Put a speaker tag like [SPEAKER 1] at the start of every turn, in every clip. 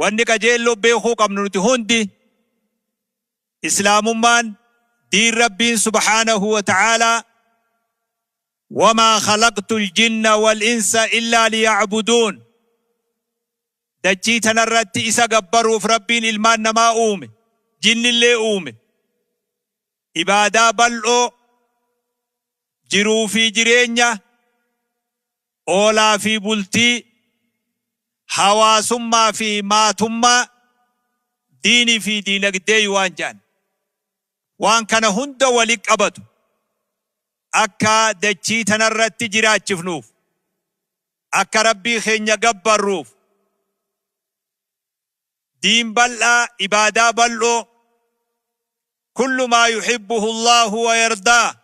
[SPEAKER 1] Wanni qajeelloo beekuu qabnu nuti hundi, Islaamummaan diin Rabbiin subhaanahu wa ta'aalaa wamaa khalaqtul jinna wal insa illaa liya'buduun, dachii tanarratti isa gabbaruuf Rabbiin ilmaan namaa uume, jinnillee uume. Ibaadaa bal'oo jiruu fi jireenya, oolaa fi bultii, hawaasummaa fi maatummaa, diinii fi diinagdee waan jedhan. Waan kana hunda wali qabatu akka dachii tanarratti jiraachifnuuf, akka Rabbii keenya gabbarruuf, diin bal'aa, ibaadaa bal'oo, kullu maa yuhibbuhu Allahu wa yardaa,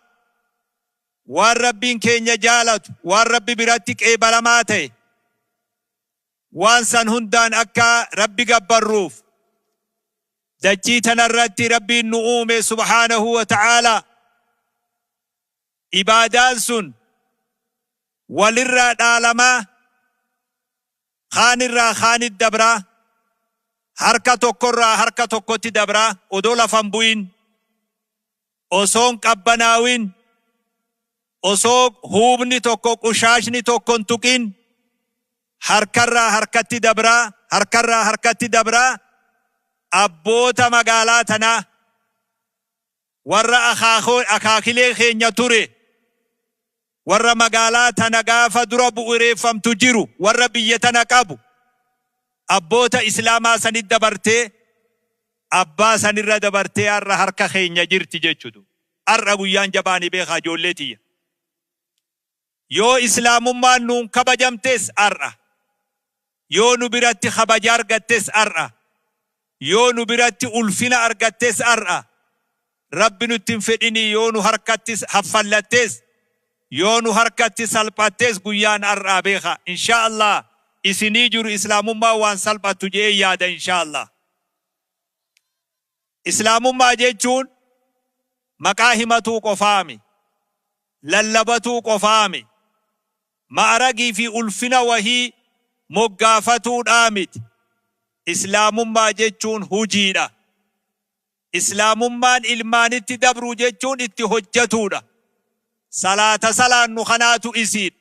[SPEAKER 1] waan Rabbiin keenya jaalatu, waan Rabbi biratti qeebalamaa ta'e, waan san hundaan akka Rabbi gabbarruuf dachii tanarratti Rabbiin nu uume subhaanahu wa ta'aalaa. Ibaadaan sun walirraa dhaalamaa, kaanirraa kaanit dabraa, harka tokkorraa harka tokkotti dabraa, odoo lafa hin bu'in, osoo hin qabbanaawin, osoo huubni tokko, qushaashni tokko hin tuqin, harkarraa harkatti dabraa, harkarraa harkatti dabraa, abboota magaalaa tanaa, warra akaakilee keenya ture, warra magaalaa tana gaafa dura bu'ureeffamtu jiru, warra biyya tana qabu, abboota Islaamaa sanit dabartee, abbaa sanirra dabartee har'a harka keenya jirti jechuudha. Har'a guyyaan jabaanii beekaa, ijoollee tiyya. Yoo Islaamummaan nuun kabajamtes har'a. Yoo nu biratti kabaja argattes har'a. Yoo nu biratti ulfina argattes har'a. Rabbi nutti hin fedhinii yoo nu harkatti haffallattees, yoo nu harkatti salphattes, guyyaan har'aa beeka. Insha Allah isinii jiru Islaamummaa waan salphattu je'ee yaada, insha Allah. Islaamummaa jechuun maqaa himatuu qofaami. Lallabatuu qofaami. Ma'aragii fi ulfina wahii moggaafatuudhaa miti. Islaamummaa jechuun hujiidha. Islaamummaan ilmaanitti dabruu jechuun itti hojjatuudha. Salaata salaannu kanaatu isiidha.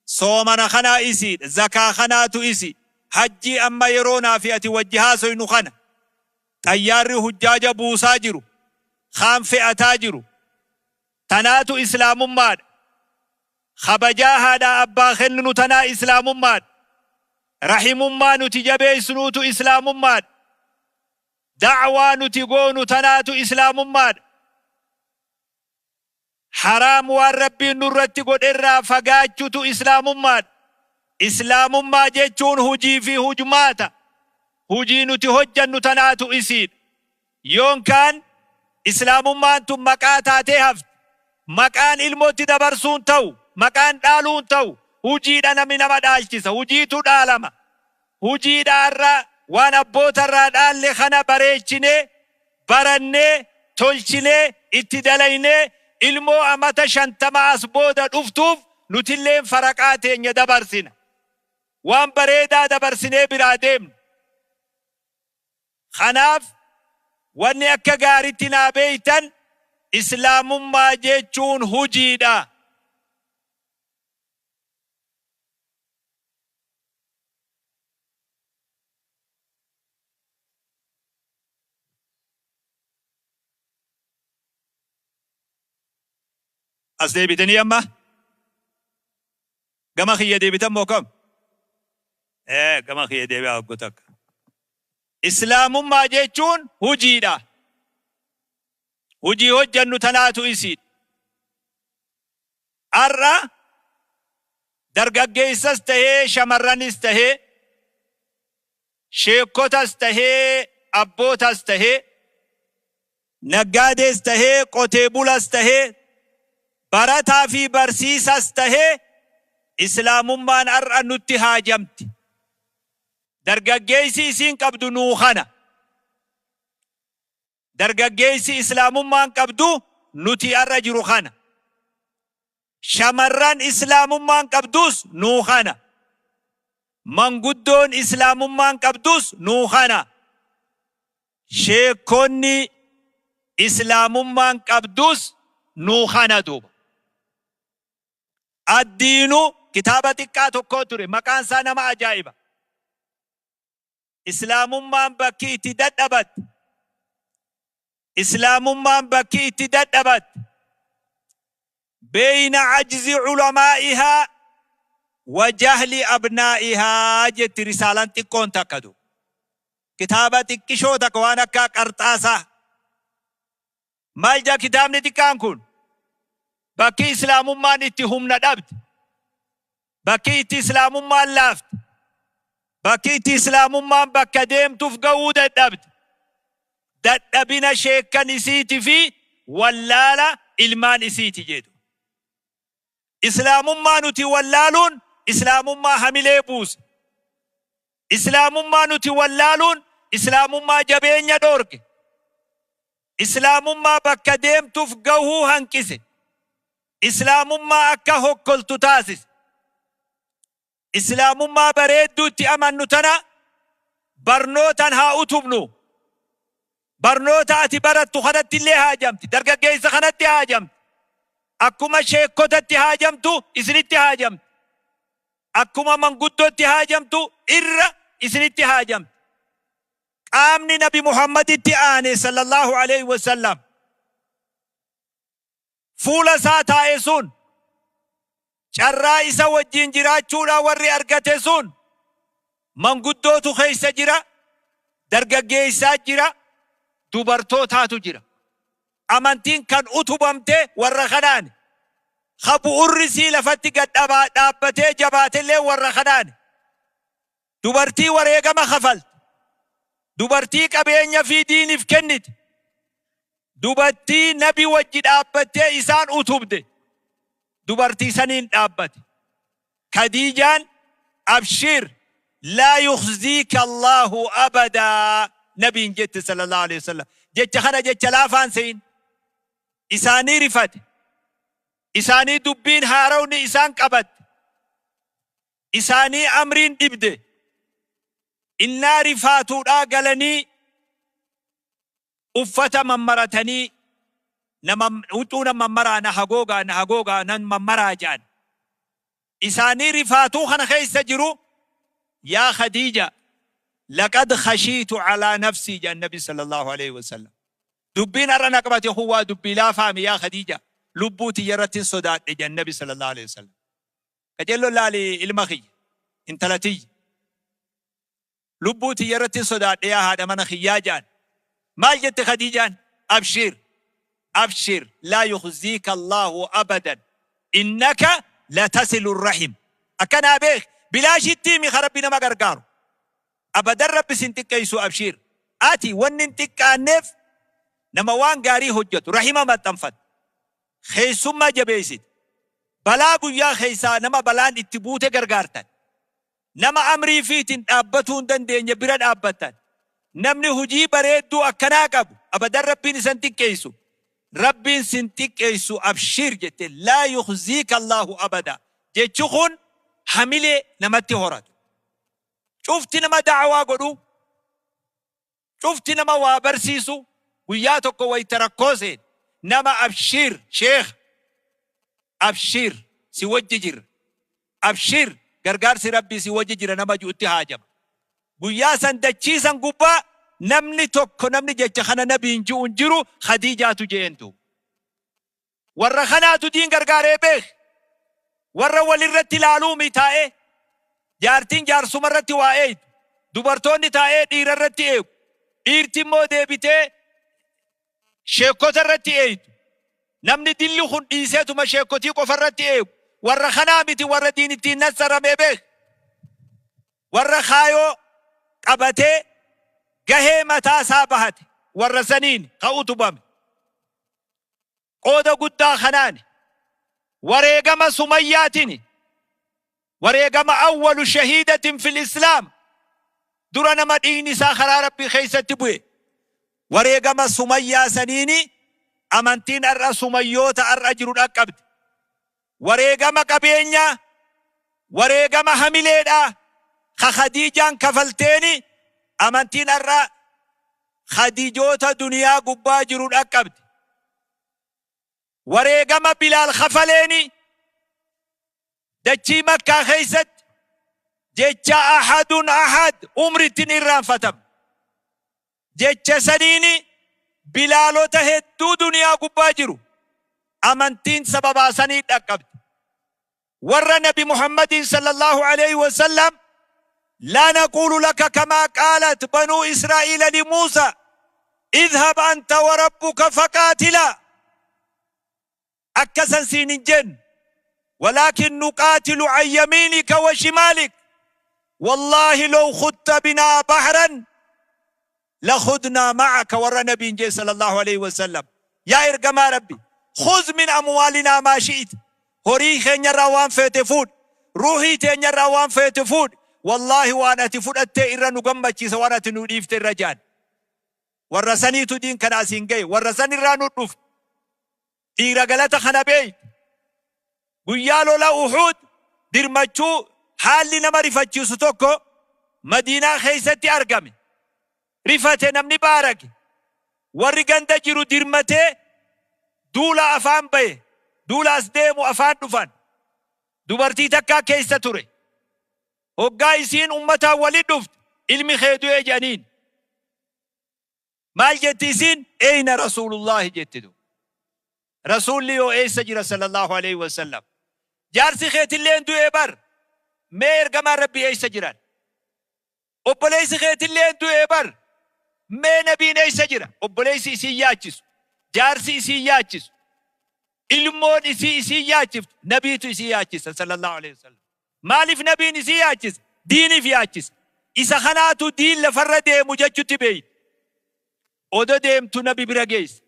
[SPEAKER 1] Soomana kanaa isiidha. Zakaa kanaatu isi. Hajjii amma yeroo naa fi ati wajji haasoynu kana, xayyaarri hujjaaja buusaa jiru, kaan fe'ataa jiru. Tanaatu Islaamummaadha. Kabajaa haadhaa abbaa kenninu tanaa Islaamummaadha. Rahimummaa nuti jabeessinuutu Islaamummaadha. Da'waa nuti goonu tanaatu Islaamummaadha. Haraam waan Rabbiin nurratti godherraa fagaachutu Islaamummaadha. Islaamummaa jechuun hujii fi hujmaata. Hujii nuti hojjannu tanaatu isiidha. Yoonkaan Islaamummaan tun maqaa taatee hafti. Maqaan ilmotti dabarsuun ta'u, maqaan dhaaluun ta'u, hujiidha namni nama dhaalchisa, hujiitu dhaalama. Hujiidha har'a waan abbootarraa dhaalle kana bareechinee, barannee, tolchinee, itti dalaynee ilmoo amata 50 as booda dhuftuuf nutilleen faraqaa teenya dabarsina. Waan bareedaa dabarsinee biraa deemna. Kanaaf wanni akka gaaritti naa beeytan, Islaamummaa jechuun hujiidha. As deebitanii amma gama kiyya deebitan moo kam? Gama kiyya deebi'aa hoggu takka. Islaamummaa jechuun hujiidha. Hujii hojjannu tanaatu isiidha. Har'a dargaggeessas tahee, shamarranis tahee, sheekkotas tahee, abbootas tahee, naggaadees tahee, qotee bulas tahee, barataa fi barsiisas tahee, Islaamummaan har'a nutti haajamti. Dargaggeessi isiin qabdu nuu kana. Dargaggeessi Islaamummaan qabdu nuti har'a jiru kana. Shamarran Islaamummaan qabdus nuu kana. Manguddoon islaamummaan qabdus nuu kana. Sheekonni islaamummaan qabdus nuu kana duuba. Addiinu kitaaba xiqqaa tokko ture, maqaan isaa nama ajaa'iba. Islaamummaan bakki itti dadhabatte. Islaamummaan bakki itti dadhabatte. Beeyna ajzi culamaa'ihaa wa jahli abnaa'ihaa jetti risaalaan xiqqoon takka du. Kitaaba xiqqishoo takka waan akka qarxaasaa. Maal jaa kitaabni xiqqaan kun? Bakki islaamummaan itti humna dhabde. Bakki itti islaamummaan laafte. Bakki itti islaamummaan bakka deemtuuf ga'uu dadhabde. Dadhabina sheekkan isiiti fi wallaala ilmaan isiiti jedhu. Islaamummaa nuti wallaaluun islaamummaa hamilee buuse. Islaamummaa nuti wallaaluun islaamummaa jabeenya dhoorge. Islaamummaa bakka deemtuuf gahuu hanqise. Islaamummaa akka hokkoltu taasise. Islaamummaa bareedduu itti amannu tana barnootaan haa utubnu. Barnoota ati barattu kanatti illee haajamti. Dargaggeessa kanatti haajamti. Akkuma sheekotatti haajamtu isinitti haajamti. Akkuma manguddootti haajamtu irra isinitti haajamti. Qaamni Nabi Muhammaditti aane sallallahu alaihi wasallam fuula isaa taa'e sun, carraa isa wajjin jiraachuudha warri argate sun, manguddootu keessa jira, dargaggeessaa jira, dubartootaatu jira. Amantiin kan utubamte warra kanaani. Ka bu'urri sii lafatti gad dhaabbatee jabaatellee warra kanaani. Dubartii wareegama kafalte. Dubartii qabeenya fi diiniif kennite. Dubartii nabi wajji dhaabbattee isaan utubde. Dubartii saniin dhaabbate. Khadiijaan abshir laa yukhziika Allahu abadaa nabiin jette sallallahu alaihi wasallam. Jecha kana jecha laafaan se'in. Isaanii rifate. Isaanii dubbiin haarawni isaan qabatte. Isaanii amriin dhibde. Innaa rifaatuudhaa galanii uffata mammaratanii, nama huccuu nan mammaraa, na hagoogaa, na hagoogaa, nan mammaraa jedhan. Isaanii rifaatuu kana keessa jiru, yaa Khadiija, laqad khashiitu alaa nafsii jedhan nabi sallallahu alaihi wasallam. Dubbiin har'a na qabate kun waa dubbii laafaami, yaa Khadiija, lubbuu tiyya irratti hin sodaadhe jedhan nabi sallallahu alaihi wasallam. Qajeelloo laali, ilma kiyya, intala tiyya. Lubbuu tiyya irratti hin sodaadhe, yaa haadha mana kiyyaa jedhan. Maal jette Khadiijaan? Abshir. Abshir laa yukhziika Allahu abadan. Innaka latasilu rahim. Akkanaa beek, bilaashitti himi ka rabbi nama gargaaru. Abadan rabbi sin xiqqeessu, abshir. Ati wanni hin xiqqaanneef nama waan gaarii hojjetu, rahima maxxanfatu. Keessummaa jabeessite. Balaa guyyaa keessaa nama balaan itti buute gargaartan. Nama amrii fiitiin dhaabbatuu hin dandeenye bira dhaabbattan. Namni hojii bareedduu akkanaa qabu abadan rabbiin isan xiqqeessu. Rabbiin sin xiqqeessu, abshir jette, laa yukhziika Allahu abada. Jechi kun hamilee namatti horata. Cufti nama da'awaa godhu, cufti nama waa barsiisu, guyyaa tokko wayita rakkoo seen nama abshir sheekh, abshir si wajji jirra, abshir gargaarsi rabbii si wajji jira nama ju'utti haajama. Guyyaa san dachiisan gubbaa namni tokko namni jecha kana nabiin ji'u hin jiru, Khadiijaatu je'eentu. Warra kanaatu diin gargaaree beek. Warra walirratti ilaaluu mi taa'ee, jaartiin jaarsuma irratti waa eeydu. Dubartoonni taa'ee dhiira irratti eegu. Dhiirti immoo deebitee sheekota irratti eeydu. Namni dilli kun dhiiseetuma sheekotii qofa irratti eegu. Warra kanaa miti warra diin ittiin nassaramee beek. Warra kaayoo qabatee gahee mataa isaa bahate warra saniin ka utubame. Qooda guddaa kanaani wareegama Sumayyaatiin, wareegama awwalu shahiidatin fil islaam, dura nama dhiigni isaa karaa rabbii keessatti bu'e, wareegama Sumayyaa saniini amantiin har'a Sumayyoota har'a jiru dhaqqabde. Wareegama qabeenyaa, wareegama hamileedhaa. Ka Khadiijaan kafalteeni amantiin har'a Khadiijoota duniyaa gubbaa jiru dhaqqabde. Wareegama Bilaal kafaleeni dachii Makkaa keessatti jecha ahadun ahad umritti hin irraanfatamne. Jecha saniini Bilaalota hedduu duniyaa gubbaa jiru amantiin sababaa sanii dhaqqabde. Warra Nabi Muhammadiin sallallahu alayhi wa sallam, laa naquulu laka kamaa qaalat banuu Israa'iila li Muusaa, idhhab anta wa rabbuka faqaatilaa, akka san siin hin jennu, walaakin nuqaatilu an yamiinika wa shimaalik, wallaahi law khudta binaa bahran lakhudnaa ma'aka. Warra Nabiin jee sallallahu alayhi wa sallam, yaa ergamaa Rabbi, khuz min amwaalinaa maa shi'ita, horii keenyarraa waan feete fuudhi, ruuhii teenyarraa waan feete fuudhi, wallaahi waan ati fudhattee irra nu gammachiisa waan ati nu dhiifte irra jaan. Warra saniitu diin kana asiin gahe, warra sanirraa nu dhufe. Dhiira galata kana beeyte. Guyyaa lola Uhuud dirmachuu haalli nama rifachiisu tokko Madiinaa keessatti argame. Rifate namni baarage. Warri ganda jiru dirmatee duula afaan bahe. Duula as deemu afaan dhufan. Dubartii takkaa keessa ture. Hoggaa isiin ummataan wali dhufte, ilmi kee du'e jedhaniin. Maal jetti isiin? Eyna Rasuulullaahi jetti du. Rasuulli yoo eessa jira sallallahu aleyhi wa sallam? Jaarsi keetilleen du'e bar. Mee ergamaan Rabbii eessa jiran? Obboleessi keetilleen du'e bar. Mee nabiin eessa jira? Obboleessi isiin yaachisu. Jaarsi isiin yaachisu. Ilmoon isii isiin yaachiftu. Nabiitu isii yaachisa sallallahu aleyhi wa sallam. Maaliif nabiin isii yaachisa? Diiniif yaachisa. Isa kanaatu diin lafarra deemu jechutti beeyti. Odo deemtu nabi bira geesse.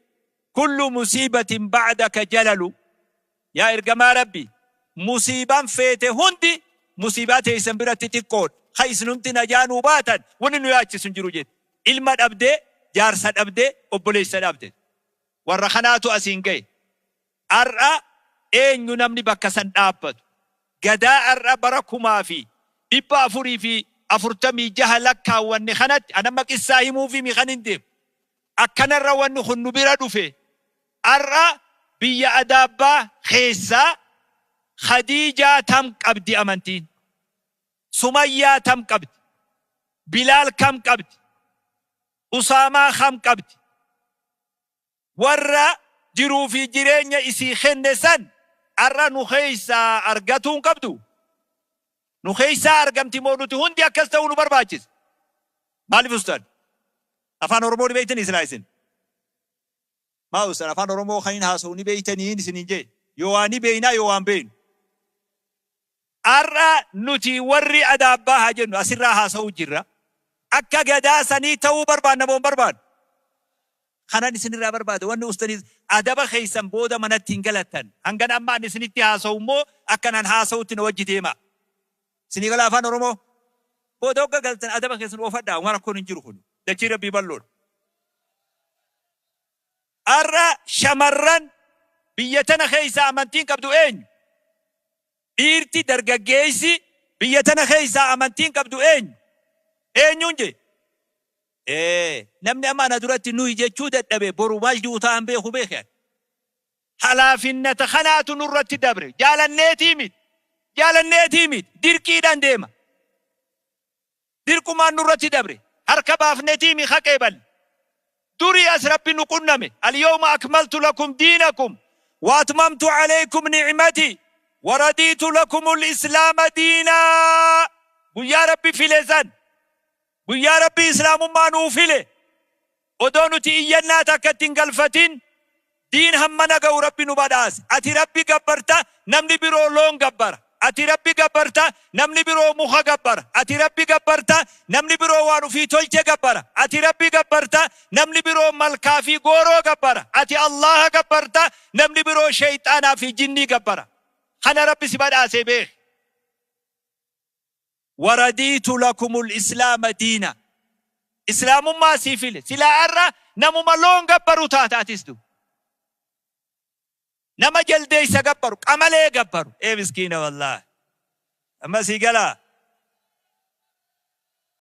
[SPEAKER 1] Kullu musiibatin ba'daka jalalu, yaa ergamaa Rabbi, musiibaan feete hundi musiibaa teessan biratti xiqqoodha. Ka isinumti najaa nuu baatan wanni nu yaachisu hin jiru jette. Ilma dhabdee, jaarsa dhabdee, obboleessa dhabde. Warra kanaatu asiin gahe. Ar'a eenyu namni bakka san dhaabbatu? Gadaa ar'a bara 1446 lakkaawwanne kanatti, an amma qissaa himuufimi kanin deemu. Akkanarra wanni kun nu bira dhufe. Ar'a biyya Adaabbaa keessaa Khadiijaa tam qabdi amantiin? Sumayyaa tam qabdi? Bilaal kam qabdi? Usaamaa kam qabdi? Warra jiruu fi jireenya isii kenne san ar'a nu keessaa argatuu hin qabdu? Nu keessaa argamti moo nuti hundi akkas ta'uu nu barbaachisa? Maaliif ustaad? Afaan Oromoo ni beektanii silaa isin? Maa ustaad, afaan Oromoo kan hin haasa'u ni beektanii isiniin jee? Yoo waa ni beeknaa, yoo waan beeknu. Ar'a nuti warri Adaabbaa haa jennu asirraa haasa'uu jirra. Akka gadaa sanii ta'uu barbaanna moo hin barbaannu? Kanan isinirraa barbaada, wanni ustaniis adaba keessan booda manatti hin galattan. Hangan amma ani isinitti haasa'u immoo akkanan haasa'utti na wajji deemaa. Isinii gala afaan Oromoo? Booda hogga galtan adaba keessan oofadhaa, waan rakkoon hin jiru kun. Dachii Rabbii bal'oodha. Ar'a shamarran biyya tana keessaa amantiin qabdu eenyu? Dhiirti dargaggeessi biyya tana keessaa amantiin qabdu eenyu? Eenyuun jee? Ee, namni amma ana duratti nuyi jechuu dadhabe boru maal ji'u ta'an beeku beeke ani. Halaafinnata kanaatu nurratti dabre. Jaalanneetii miti. Jaalanneetii miti. Dirqiidhaan deema. Dirqumaan nurratti dabre. Harka baafnetii mi haqeeballe. Durii as Rabbi nu qunname. Al-yawma akmaltu lakum diinakum wa atmamtu alaykum ni'mati wa radiitu lakumul islaama diinaa. Guyyaa Rabbi file san. Guyyaa Rabbi Islaamummaa nuu file. Odoo nuti iyyannaa takka itti hin galfatin diin hammana ga'u Rabbi nu badhaase. Ati Rabbi gabbarta, namni biroo loon gabbara. Ati Rabbi gabbarta, namni biroo muka gabbara. Ati Rabbi gabbarta, namni biroo waan ufii tolche gabbara. Ati Rabbi gabbarta, namni biroo malkaa fi gooroo gabbara. Ati Allaaha gabbarta, namni biroo sheyxaanaa fi jinnii gabbara. Kana Rabbi si badhaasee beeki. Waradiitu lakumul islaama diina. Islaamummaa sii file. Silaa arra namuma loon gabbaru taata atis du. Nama jaldeeysa gabbaru, qamalee gabbaru. Ee miskiina wallaahi. Amma sii galaa?